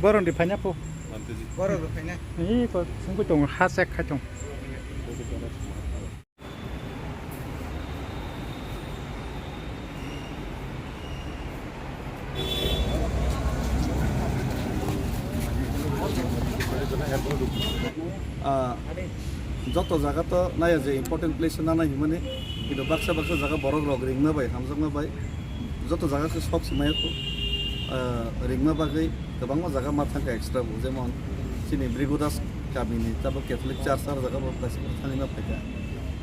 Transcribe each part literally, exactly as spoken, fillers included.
Borok di phaina po. Borok di phaina. Ni ko sungkui tong ha sek khai tong. Ah, joto jaga to naya je important place nana himani, kintu baksa baksa jaga borok rok ringma bai, hamjakma bai, joto jaga khe sok se maya kho, ah, ringma bagwi kwbangma jaga ma thangkha extra bo, jemon chini Bhrigu Das kamini tabuk Catholic Church, aro jaga bo kaisa thangwi ma phaikha.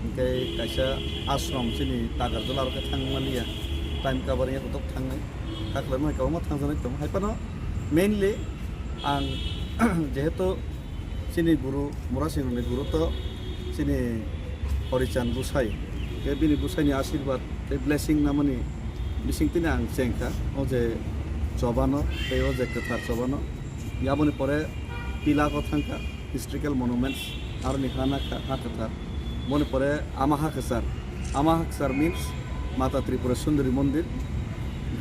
Hinkhe kaisa ashram chini Tagarjala aro khe thangmani ya, time cover ya kotok thangnai, kakhlai ma kwbangma thangjaknai tongo. Hai phano mainly ang jehetu chini guru, Murasingni guru to chini Horichand Busai, tei bini Busaini asirwad tei blessing namani bisingtwino ang chengkha, o je chobano tei o je kwthar chobano. Aboni pore Pilak o thangkha, historical monuments, aroni ha nakha, ha kwthar. Boni pore Ama Hakwchar, Ama Hakwchar means Mata Tripura Sundari Mondir,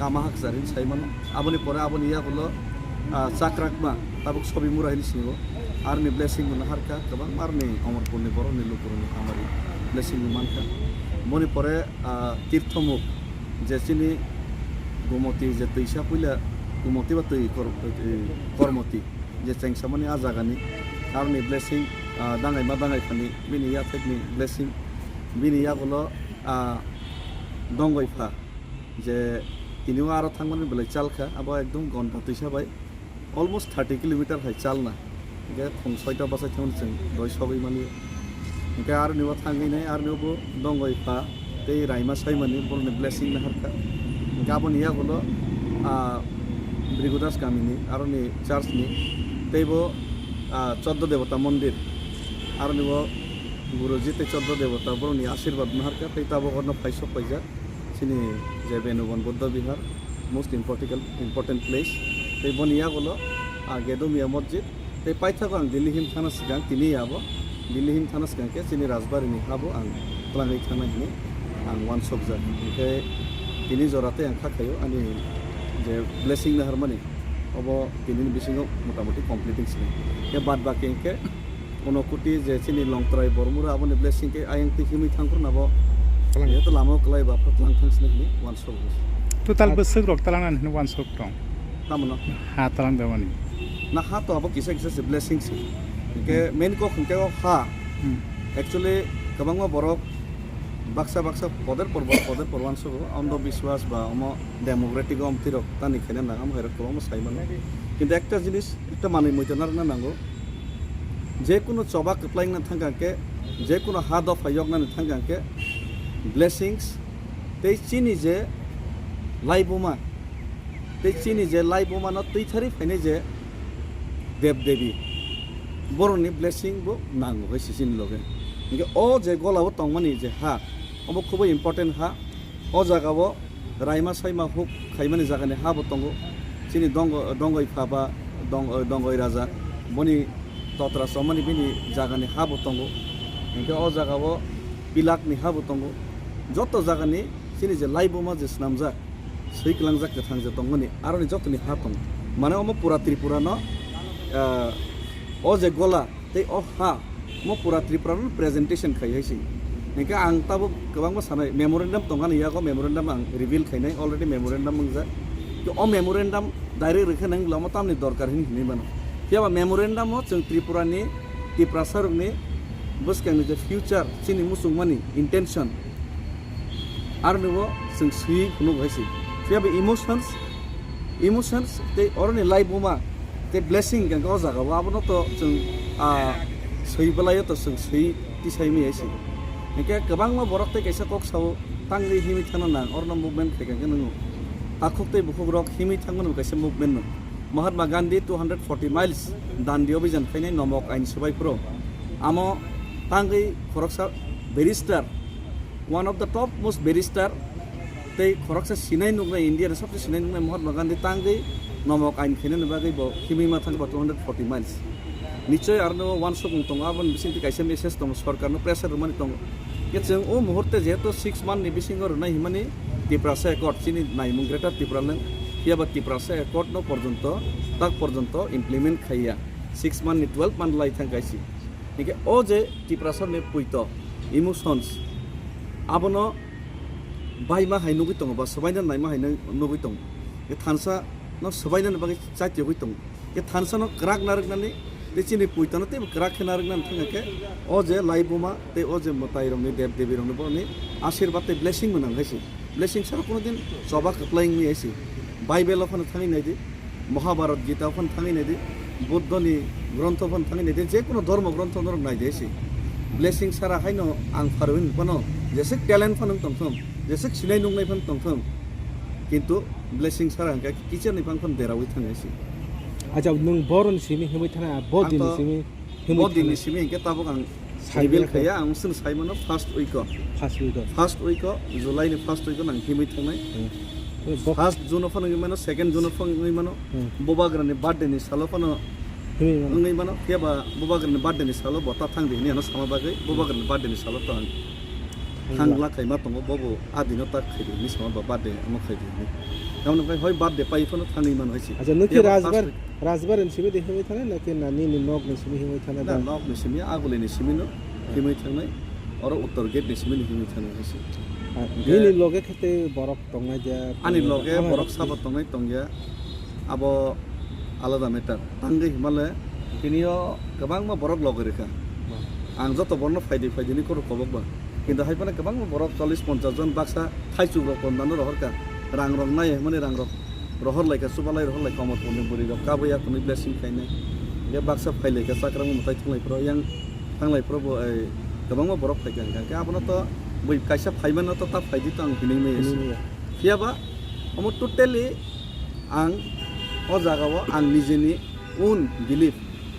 Ama Hakwchar hin sai mano. Aboni pore aboni yagulo, ah, Chakrakma, tabuk Sobimura hin singo. Aroni blessing bo naharkha, kwbangma aroni Omorpurni borokni lukurokni hamari blessing bo mankha. Boni pore, ah, Tirthomukh, je chini Gomoti je twisa puila, Gomoti ba twi Kor-, eh, Kormoti. Je chengsamani a jagani, aroni blessing, ah, dangai ma dangai phani, bini yathekni blessing, bini yagulo, ah, Dongoi pha, je tini o aro thangmani belai chalkha, abo ekdom gonta twisa bai almost thirty kilometer hai chalna, hinkhe khong soita bachai thangmani chwng doi sogwi mani. Hinkhe aroni o thangwi nai, aroni o bo Dongoi pha tei Raima Saimani borokni blessing naharkha. Hinkhe aboni yagulo, ah, Bhrigu Das kamini aroni church ni tei bo, ah, Choddo Debota Mondir aroni bo Guruji tei Choddo Debota borokni asirwad naharkha tei tabok orno phai sok paijak. Chini je Benuban Buddha Vihar, most important, important place. Tei boni yagulo, ah, Gedomiya Masjid. Tei paithago ang Delhi him thana swkang, tini abo Delhi him thana swkang khe chini Rajbari ni habo ang twlangwi thana hinwi ang uansukjak. Hinkhe tini jora tei ang kha khaio ani je blessing naharmani, obo tinini bisingo motamoti completing sini. Khe bad baki hinkhe Unokoti je chini Longtrai Bormura aboni blessing khe ayang twi himwi thang phuru nabo. Tlang. Jehetu lama o kwlai ba phuru tlang thang sini hwnwi uansuk. Total bwswk rok tlang nani hwnwi uansuk tong. Tamo no? Ha tlang da mani. Na ha to abo kisa kisa se blessing se. Hinkhe main kok hinkhe o ha. Hmm. Actually kwbangma borok baksa baksa poder por poder por uansugo, andho biswas ba omo democratic o omtwi rok tani khaina nang, amo hai rok kwbangma sai mano. Kintu ekta jinis, ekta manwi muitu narwkna nango. Je kunu choba kwplai wngna thang khe, je kunu ha dopha yoknani thang khe, blessings tei chini je laibuma, tei chini je laibuma no twi thari phainai je deb debi, borokni blessing bo nango hai se chini loge. Hinkhe o je gola o tongmani je ha, obo khubui important ha. O jaga o raima saima huk khaimani jagani ha bo tongo. Chini dongo-, dongoi pha ba dong-, dongoi raja boni totra chomani bini jagani ha bo tongo. Hinkhe o jaga o pilak ni ha bo tongo. Joto jagani chini je laibuma je swnamjak, swi kwlangjak kwthang je tongmani aroni jotoni ha tongo. Mane omo pura Tripura no, ah, o je gola tei o ha mo pura Tripura no presentation khai hai se. Hinkhe ang tabuk kwbangma sanai, memorandum tongani yago, memorandum ang reveal khainai, already memorandum wngjak. To o memorandum direct rwkhe nang lama tamni dorkar hin hinwi mano. Phiya ba memorandum o chwng Tripura ni, Tiprasa rokni bwskang ni je future chini muchungmani intention, aroni bo chwng swi phunuk hai se. Phiya ba emotions, emotions tei oroni laibuma tei blessing hwnkhe o jaga o, abono to chwng, ah, swi bwlai o to chwng swi tisai maya se. Hinkhe kwbangma borok tei kaisa kok sao tangwi himwi thangna nang, orno movement khai kha khe nwngo. Takhuk tei bukhuk rok himwi thangmani bo kaisa movement no. Mahatma Gandhi two hundred forty miles Dandi Abhijan khainai nomok ain swbai phuru. Amo tangwi khoroksa barrister, one of the top most barrister, tei khoroksa sinai nuknai, India ni sabse sinai nuknai Mahatma Gandhi tangwi nomok ain khainani bagwi bo himwi ma thangba two hundred forty miles. Nichoi arno uansukmung tongo, aboni bisingtwi kaisa message tongo, sorkarno pressure rwmani tongo. Khe chwng o muhurte jehetu six month ni bisingo rwnai himani, Tiprasa Accord, chini naimung Greater Tipraland, phiya ba Tiprasa Accord no porjonto, tak porjonto implement khaiya, six month ni twelve month lai thang kaisi. Hingke o je Tiprasa ni puito, emotions, abono baima hai nugui tongo ba swbaina naima hai nugui tongo. Hingke thansa no swbaina ni bagwi chati yogwi tongo. Hingke thansa no kwrak narwknani tei chini puitano teibo kwrak khe narwkna thangkha khe, o je laibuma tei o je mwtairokni, deb debirokni borokni asirwad tei blessing mwnang hai se. Blessing sara kuno din choba kwplai wngwi hai se. Bible o phano thangwi naidi, Mahabharat Gita o phano thangwi naidi, Buddhoni grontho phano thangwi naidi, je kuno dhormo grontho norok naidi hai se. Blessing sara haino ang pharwi phano jeswk talent phano wng tongthung, jeswk sinai nuknai phano tongthung, kintu blessing sara hwnkhe kichar ni phang phano deraui thang hai se. Acha, nwng boroni simi himwi thana, bo Ang dini to simi himwi bo dini thana. Simi hingke tabuk ang Sai reveal mano. Khaiya, ang chwng sai mano first week o. First week o. First week o, July ni first week o nang himwi thangnai. Hmm. Bo First June o phano wngwi mano, second June o phano wngwi mano. Hmm. Bubagrani birthday ni salo phano Himwi mano. Wngwi mano, phiya ba Bubagrani birthday ni salo bo ta thang di hwnwi ano sama bagwi, Bubagrani birthday ni salo to ang Hmm. Thangla khaima tongo, bobo a dino tak khaidi hinwi sama ba birthday amo khaidi hinwi. Tamoni khe hoi birthday pai phano thangwi mano hai se. Acha, nwng khe Phiya ba Rajbar, first Rajbar ni simi de himwi thangnai, na khe na nini nok ni simi himwi thangnai Na ba? Nok ni simi, aguli ni simi no himwi thangnai, oro uttor gate ni simi no himwi thangnai hai se. Ah, Hingke nini loge khe te borok tongnai de, Ani tongnai loge de. Borok sabo tongnai tongya, abo alada matter. Tangwi himale, tini o kwbangma borok loge rikha. Ang joto borno phaidi phaidi ni koro kobok ba. Kintu hai phano kwbangma borok chollish ponchash jon baksa thaichuk rok tondano rohor kha. Rang rok nai hwnmani rang rok rohor lai kha, chubalai rohor lai kha, Omorpur ni bwrwi rok kabui ya kwnwi blessing khainai. Hingke baksa phai lai kha, chakrang mwtai thang lai phro, yang thang lai phro bo, ei, kwbangma borok phai kha hingka. Hingke abono to bui kaisa phai mano to ta phai di to ang hinwi maya. Hinwi maya. Phiya ba omo totally ang o jaga o ang nijeni own belief,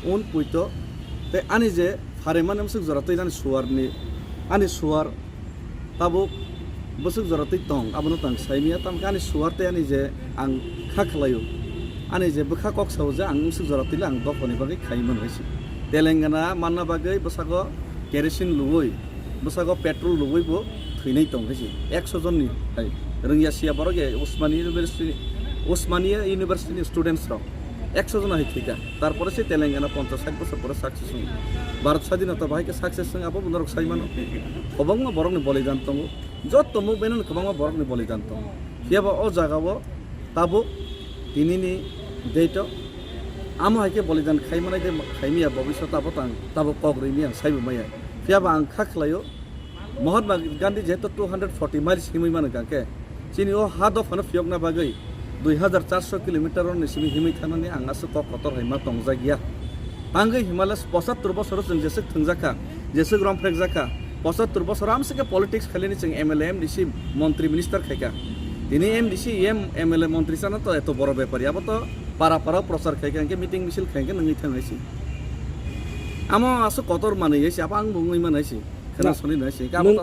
own puito, tei ani je pharemani bwswk jora twi ani suarni, ani suar tabuk bwswk jora twi tong, abono tong saimaya, tamokhe ani suar tei ani je ang kha khlaio, ani je bwkha kok sao je ang bwswk jora twi le ang dophani bagwi khai mano hai se. Telengana manna bagwi bwsago kerosene luwi, bwsago petrol luwi bo thwinai tong hai se, ekso jonni hai. Rwngya siya borok ya Osmania University, Osmania University ni students rok ekso jona hai thwikha. Tarpore se Telengana ponchash sait bosor pore success wng. Bharat Sadinota bahai khe success wng, abo bo norok sai mano. Kwbangma borokni bolidan tongo. Jotto movement-o kwbangma borokni bolidan tongo. Phiya ba o jaga-o tabuk tinini date-o amo hai khe bolidan khai manai de khai maya, bobiswt abo tang tabuk kok rwini ang saibo maya. Phiya ba ang kha khlaio, Mahatma Gandhi jehetu two hundred forty miles himwi mano hwnkha khe, chini o ha dophano phiyokna bagwi dui hazar charso kilometer ni simi himwi thangnani ang aswk kok kotor hai ma tongjak ya. Tangwi himale pochattor bosoro chwng jeswk thwngjakha, jeswk romphrekjakha, pochattor bosoro amswk khe politics khailani chwng M L A, M D C, montri, minister khaikha. Tini M D C, M, M L A, montri chana to eto boro bepari, abo to para para prochar khaikha, hwnkhe meeting misil khaikha, nangwi thang hai si. Amo aswk kotor manwi hai si, abo ang bo wngwi man hai si. Khwna Na, soni nai si, abo nwng to